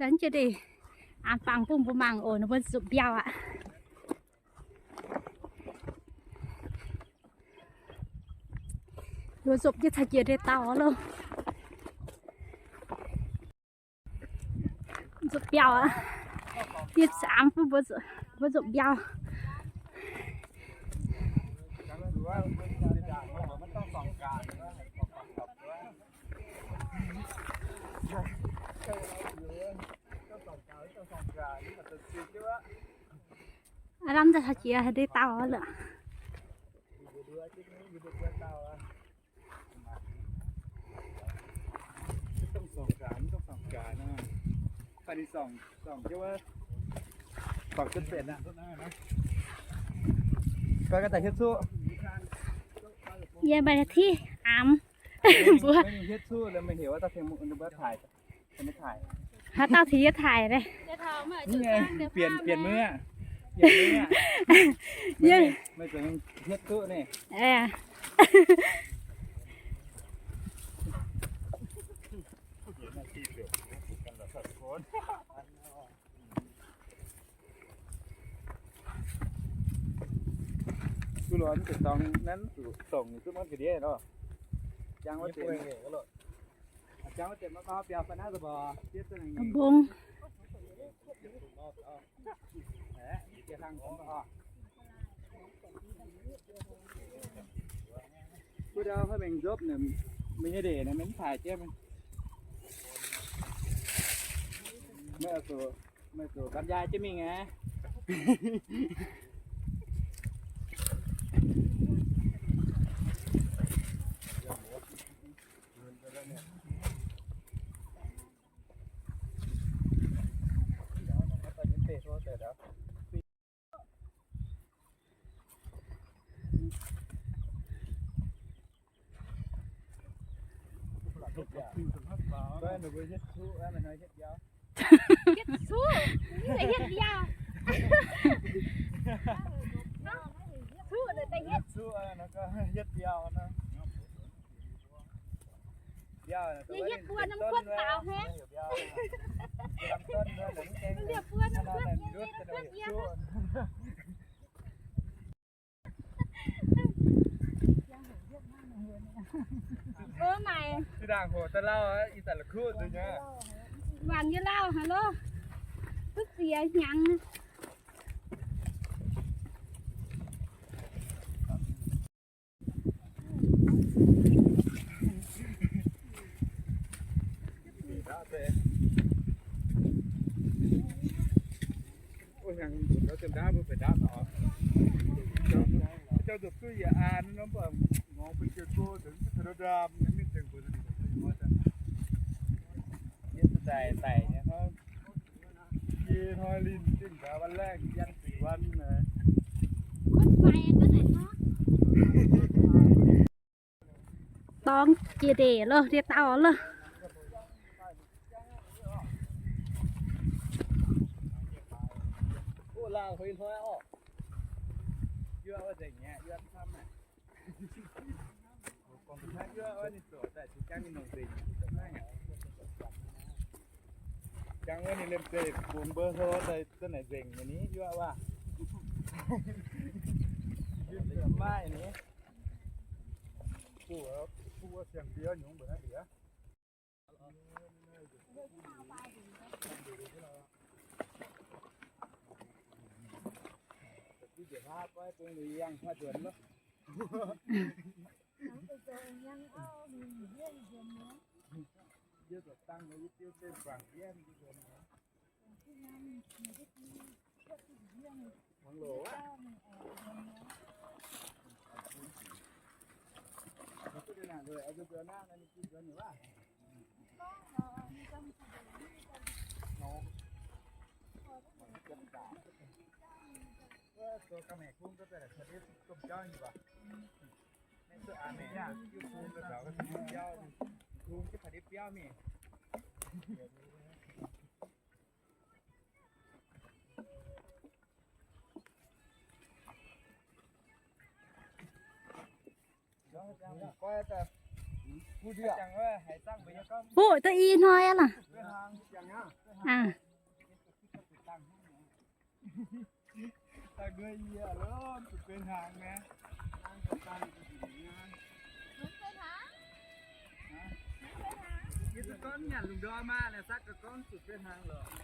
Daaih jiex ndeic, aengx bangc bun mbuo mangc oc, ninh mbuo nzopv mbiauh aqv. Nzopv jienv caux jiex ndeic-daauh loh. Nzopv mbiauh aqv. Yie aengx bun mbuo nzopv mbiauh. Aav lamh daaih caux jiex ndeic-daauh lorqc. Yie maaih tiuv amx mbuo. Haaix dauh tengx yie taaih daaih? Bieqc, bieqc mv, bieqc mv. Meih zuqc hietv duqv naaiv. Duqv lorz mv deix dorngx naaiv zuqc dongc zuqc mv ga'ndiev nor. Jangx wuov deix, jangx wuov deix maiv baav biaux fai naaiv zuqc mborqv fiev duqv mbong. Wuov dauh hnoi mingh nzopv, meih nyei ndeic naaiv mv taaih jienv. Meih zuqc, meih zuqc gan yaac jienv mingh aqv. Hietv duqv, hietv biauv. Hietv duqv, hietv biauv nor. Yie hietv buo norm kuotv faaux haic. Yie hietv buo norm kuotv, yie hietv kuotv yie. Ov, maaih. Ih zanc hoc daaih lauh, ih zanc la'kuqv nzengc aqv. Waanc nyei lauh, haaix lov? Duqv ziex hnyangx. Jauv nzopc duqv yietc an nor, mbuo ngorc bun jienv go, ndaam mingh tengx mbuo, daic daic nyei hnoi, yie hnoi linh zingh gaax, wan laengh yangh ziqc wan naaic. Dorngx jiex ndeic loh, ndeic-daauh loh. Jangx wuov ninh liemh zeih bungx mbuo hlo daaih za'naaic nzengc nyei ni, yuoqv waac. Maaih ni. Kuv siang-ndiev nyungc mbuo naaiv ndiev. Njiec hlaav goiv bung liuz yangh hnoi nzuonx loh. Yie zuqc dangh nor yie diu se guangc yie nzuonx. Muangx loz aqv. Duqv deix naaic nzuonx, nzuonx naaiv, ninh nzuonx nyei waac. Wuov zoux ga'maeqc kungx ga'deix caux ndiev domh jauv nyei waac. Maiv zuqc aqc mengh yaac jiu kungx ga'zaux ga'ndiev biauv, kungx jienv caux ndiev biauv mingh. Buv duqv i hnoi aqv lorqc. Aa. Daaih nduov yie lorqc, zuqc benx hnaangx nyei. Yie zuqc gorngv nyanc lungh ndorm maah, naaiv satv ga'gorngv zuqc benx hnaangx lorqc.